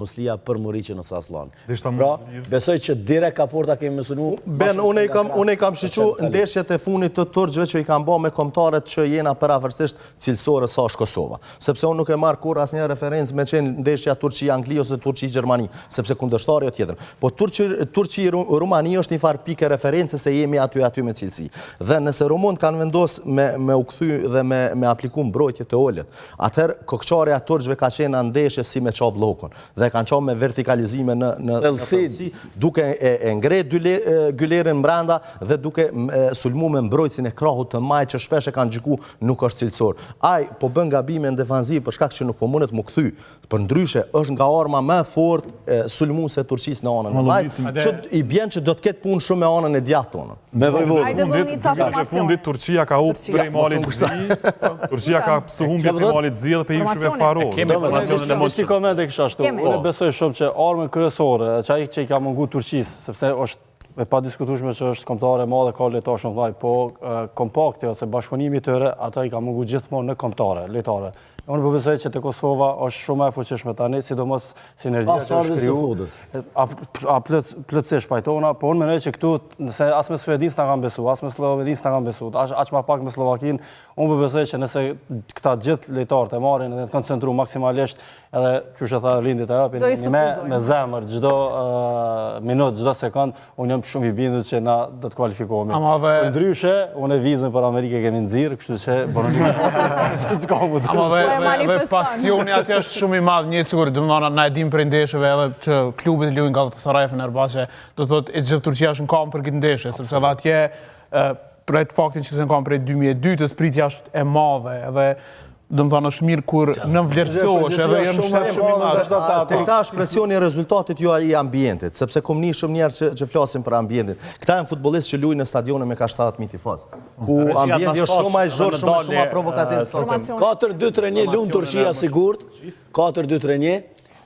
Muslija për Muriqin ose Asllanin. Pra, besoj që direkt ka porta kemi me sulmu. Ben, unë i kam, unë i kam shiqu ndeshjet e fundit të turqve që i kam bo me kombëtaret që jena përafërsisht cilësore sa është Kosova. Sepse unë nuk e marr kurrë asnjë referencë me qenë ndeshja Turqi-Angli ose Turqi-Gjermani, sepse kundërshtari o tjetër. Po Turqi, Turqi-Rumani është një farë pike reference se jemi aty aty me cilësi. Dhe nëse rumunt kanë vendos me, me u kthy dhe me, me apliku mbrojtje të ulët, Atëherë kokëçarja e turqve ka qenë në ndeshje si me ça bllokun dhe e kanë ça me vertikalizime në në thellësi, duke e, e ngre Gylerin brenda dhe duke sulmu me mbrojtësin e krahut të majtë që shpesh e kanë gjyku nuk është cilësor. Ai po bën gabime në defanzivë për shkak që nuk po mundet mu kthy. Përndryshe është nga arma më e fortë sulmuese e Turqisë në anën e majtë, që i bjen që do të ketë punë shumë me anën e djathtë tonë. Me Vojvodën. Fundit, dy vitet e fundit, Turqia ka hup prej Malit të Zi. Turqia ka pësu humbje prej Malit të Zi dhe prej Ishujve Faro. Kemi informacionin e mundshëm. Një koment e kisha ashtu. Unë po. besoj shumë që armën kryesore, që ai që i ka mungu Turqisë, sepse është e padiskutueshme që është kombëtare e madhe, ka lojtarë shumë të mëdhenj, po kompakti ose bashkëpunimi i tyre, ata i ka mungu gjithmonë në kombëtare, lojtarëve. Unë po besoj që te Kosova është shumë më e fuqishme tani, sidomos sinergjia që është kriju. A, a plot, plotësisht pajtona, po unë mendoj që këtu, nëse as me Suedinë s'na kanë besu, as me Slloveninë s'na kanë besu, aq, aq ma pak me Sllovakinë, unë po besoj që nëse këta gjithë lojtarët e marrin dhe të koncentru maksimalisht, edhe qysh e tha Lindi të japin, me, me zemër çdo uh, minut, çdo sekond, Unë jam shumë i bindur që na do të kualifikohemi. Ama dhe... Ndryshe, unë e vizën për Amerikë e kemi nxirë, kështu që bënë një s'ka më Ama dhe, po dhe, dhe pasioni atje është shumë i madh, një sigur, domethënë, na e dim prej ndeshjeve edhe që klubet luajnë Galatasaray, Fenerbahçe, do të thotë e gjithë Turqia është në kamë për këtë ndeshje, sepse edhe atje për atë faktin që s'janë kanë prej 2002-ës, pritja është e madhe, edhe domethënë është mirë kur nënvlerësohesh edhe janë shtet shumë i madh. Te këta është presioni i rezultatit jo ai i ambientit, sepse kom ni shumë njerëz që, që flasin për ambientin. Këta janë futbollistë që luajnë në stadione me ka 70.000 tifozë. Ku ambienti është shumë më i zhurmshëm, shumë shumë më provokativ. 4 2 3 1 lun Turqia sigurt. 4 2 3 1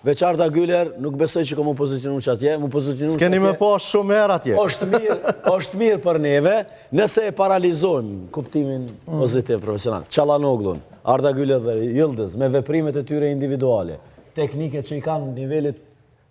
Veç Arda Güler, nuk besoj që ka mu pozicionu që atje, mu pozicionu që atje. S'keni me pa shumë herë atje. është mirë, është mirë për neve, nëse e paralizojmë kuptimin mm. pozitiv profesional. Çalhanoglun, Arda Güler dhe Yıldız, me veprimet e tyre individuale, teknike që i kanë nivelit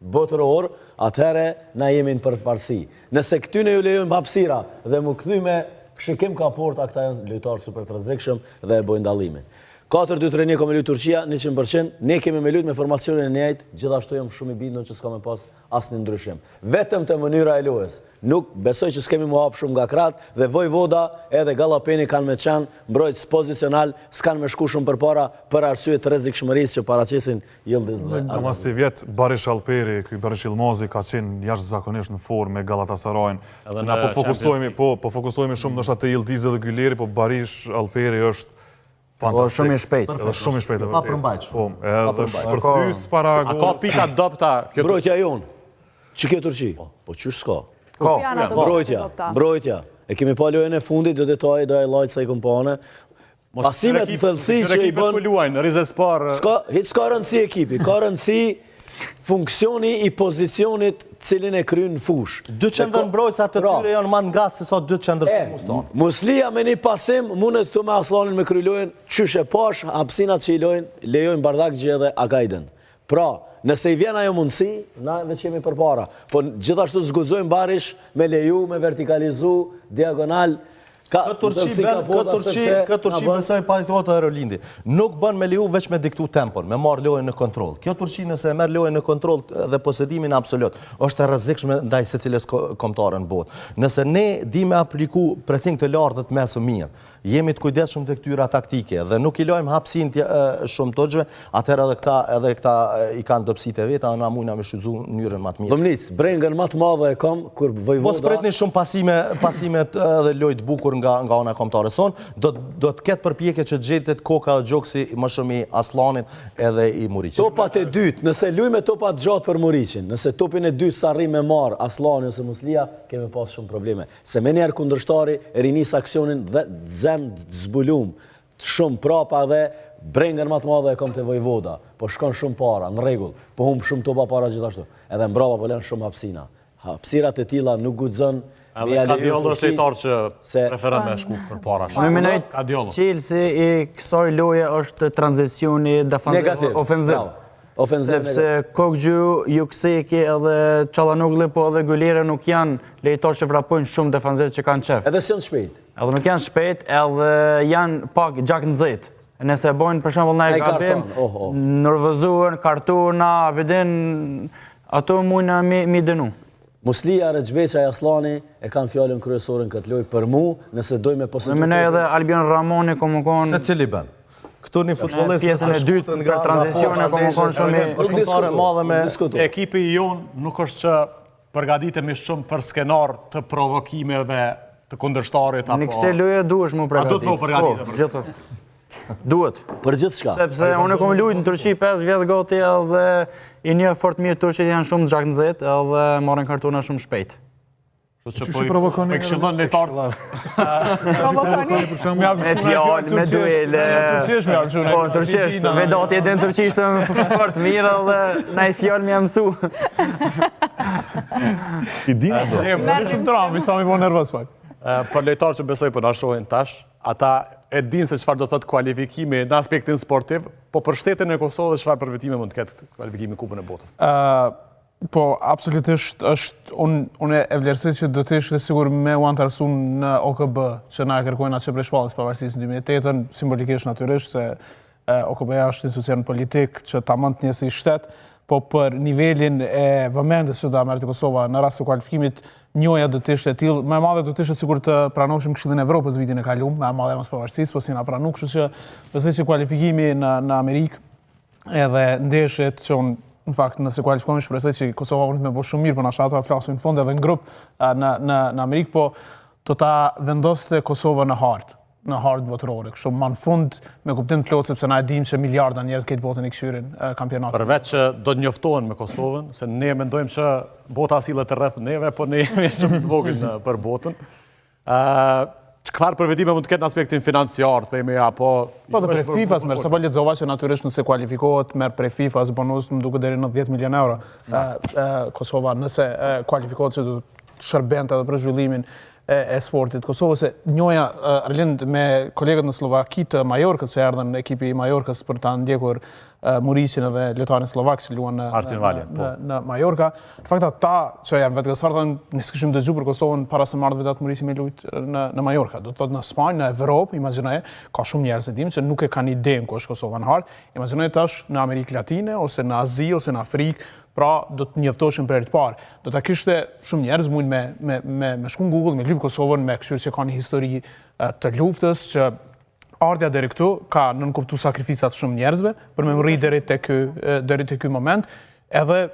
botëror, atëherë na jemi në përparësi. Nëse këtyne ju lejojmë hapësira dhe mu kthy me shikim ka porta, këta janë lojtarë super të rrezikshëm dhe e bojnë dallimin. 4 2 3 1 ka me lujt Turqia, 100%, ne kemi me lujt me formacionin e njëjtë, gjithashtu jam shumë i bindur që s'ka me pas asnjë ndryshim. Vetëm te mënyra e lojës. Nuk besoj që s'kemi mu hap shumë nga krahët dhe Vojvoda edhe Gallopeni kanë me qenë mbrojtës pozicional, s'kanë me shku shumë përpara për arsye të rrezikshmërisë që paraqesin Yildiz dhe Arda. Ama sivjet Barış Alperi, ky Barış Yilmazi ka qenë jashtëzakonisht në formë me Galatasarayn. Se na po fokusohemi, po, po fokusohemi shumë ndoshta te Yildizi dhe Gyleri, po Barış Alperi është Fantastik. Po shumë i shpejtë. Edhe shumë i shpejtë. Pa përmbajtshëm. Po, edhe shpërthyes para A ka pika dobta kjo? Mbrojtja jonë. Që kjo Turqi? Po, po qysh s'ka? Ka. Mbrojtja, mbrojtja. E kemi pa lojën e fundit, do detaje, do highlights sa i kom pa Pasimet në thellësi që i bën... Ku luajnë, Rizespor... S'ka, hiç s'ka rëndësi ekipi, ka rëndësi funksioni i pozicionit cilin e kryn në fushë. Dy qendërmbrojtësa të pra, tyre janë ma ngat se sa dy qendërsulmues tonë. Muslija me një pasim mundet këtu me Asllanin me kry lojën, qysh e pash, hapësinat që i lojnë, lejojnë Bardakxhi edhe Akajdën. Pra, nëse i vjen ajo mundësi, na veç jemi përpara. Po gjithashtu s'guxojmë Barish me leju, me vertikalizu, diagonal, Ka, këtë Turqi ben, këtë Turqi, këtë Turqi besoj pajtohet edhe Rolindi. Nuk bën me leju veç me diktu tempon, me marr lojën në kontroll. Kjo Turqi nëse e merr lojën në kontroll dhe posedimin absolut, është e rrezikshme ndaj secilës kombëtare në botë. Nëse ne di me apliku pressing të lartë dhe të mesëm mirë, jemi të kujdesshëm te këtyra taktike dhe nuk i lojmë hapësinë shumë turqve, atëherë edhe këta edhe këta i kanë dobësitë e veta dhe na mujna me shfrytëzu mënyrën më të mirë. Domnic, brengën më të madhe e kam kur Vojvoda Mos pritni shumë pasime, pasime dhe lojë të bukur nga nga ana kombëtare sonë, do do të ketë përpjekje që të gjetet koka dhe gjoksi më shumë i Asllanit edhe i Muriqit. Topat e dytë, nëse lujmë me topa të gjatë për Muriqin, nëse topin e dytë s'arrin me marr Asllani ose Muslija, kemi pas shumë probleme. Se menjëherë kundërshtari e rinis aksionin dhe zen të zbulum shumë prapa dhe brengën ma të madhe e kam te Vojvoda. Po shkon shumë para, në rregull, po humb shumë topa para gjithashtu. Edhe mbrapa po lën shumë hapësina. Hapësirat e tilla nuk guxon me ia leju Kadiollo është lojtar që preferon me shku përpara shumë. Unë mendoj çelësi i kësaj loje është tranzicioni defanziv ofenziv. Ofenziv Sepse Kokxhu, Jukseki edhe Çalhanoglu, po edhe Gyleri nuk janë lojtarë që vrapojnë shumë defanziv që kanë qef. Edhe s'janë shpejt. Edhe nuk janë shpejt, edhe janë pak gjaknxehtë. Nëse bojnë për shembull naj gabim, oh, oh. nervozohen, kartona, vedin, ato mujnë me, me dënu. Muslija, Rexhbeçaj, Asllani e kanë fjalën kryesore në këtë lojë për mu, nëse dojmë me posedu. Unë mendoj edhe Albion Rrahmani ko me konë... Secili bën. Këtu një futbollist pjesën e dytë nga tranzicione ko me konë shumë... Është kombëtare e madhe me... Ekipi jonë nuk është që përgatitemi shumë për skenar të provokimeve të kundërshtarit apo... Në kësi loje duhesh m'u përgatit. A duhet m'u përgatit? Po, gjithë. Duhet. Për gjithçka. Sepse unë kom lujt në Turqi 5 vjet gati edhe i njoh fort mirë turqit janë shumë gjaknxehtë edhe marrin kartona shumë shpejt. Kështu që po i këshillon lojtarët. Provokoni. Me fjalë, me duele. Turqisht me jam Po, turqisht. Vedati e din turqisht fort mirë edhe naj fjalë me mësu. I din ato. Merr shumë tramë, sa mi bo nervoz pak. Për lojtarë që besoj po na shohin tash, ata e dinë se çfarë do të thotë kualifikimi në aspektin sportiv, po për shtetin e Kosovës çfarë përfitime mund të ketë kualifikimi në Kupën e Botës? Po, absolutisht është, unë unë e vlerësoj që do të ishte sigur me u anëtarësu në OKB, që na e kërkojnë atë që prej shpalljes pavarësisë në 2008-ën, simbolikisht natyrisht se OKB-ja është institucion politik që tamam të njeh si shtet, po për nivelin e vëmendjes që do ta merrte Kosova në rast të kualifikimit, njohja do të ishte e tillë, më e madhe do të ishte sikur të pranoheshim Këshillin e Evropës vitin e kaluar, më e madhe mas pavarësisë, po s'jena pranu, kështu që besoj që kualifikimi në në Amerikë edhe ndeshjet që unë në fakt nëse kualifikohemi shpresoj që Kosova mund të me bo shumë mirë, po na ato flasim në fund edhe në grup në në në Amerikë, po do ta vendoste Kosovën në hartë në hartë botërore. Kështu ma në fund me kuptim të plotë sepse na e dimë që miliarda njerëz këtë botën e kqyrin kampionatin. Përveç që do të njoftohen me Kosovën, se ne mendojmë që bota sillet rreth neve, po ne jemi shumë të vogël për botën. Çfarë përfitime mund të ketë në aspektin financiar, themi, apo... Po dhe prej FIFA-s merr, se po lexova që natyrisht nëse kualifikohet, merr prej FIFA-s bonus, më duket deri në 10 milion euro. Kosova nëse kualifikohet që do të shërbente edhe për zhvillimin e, e sportit të Kosovës, se njoja Arlind me kolegët në Sllovaki të Majorkës, që erdhën ekipi i Majorkës për ta ndjekur Muriqin edhe lojtarin sllovak që luan në Martin Valjen, po. në, në Mallorca. Në fakt ata që janë vetë gazetarë thonë, ne s'kishim dëgju për Kosovën para se me ardhë Vedat Muriqi me lujt në në Mallorca. Do të thotë në Spanjë, në Evropë, imagjinoje, ka shumë njerëz e dimë që nuk e kanë idenë ku është Kosova në hartë. Imagjinoje tash në Amerikë Latine ose në Azi ose në Afrikë, pra do të njoftoheshin për herë të parë. Do ta kishte shumë njerëz mund me me me me shku në Google, me lyp Kosovën, me kqyr që ka një histori të luftës që ardhja deri këtu ka nënkuptu sakrificat shumë njerëzve për me mrri deri te ky deri te ky moment, edhe.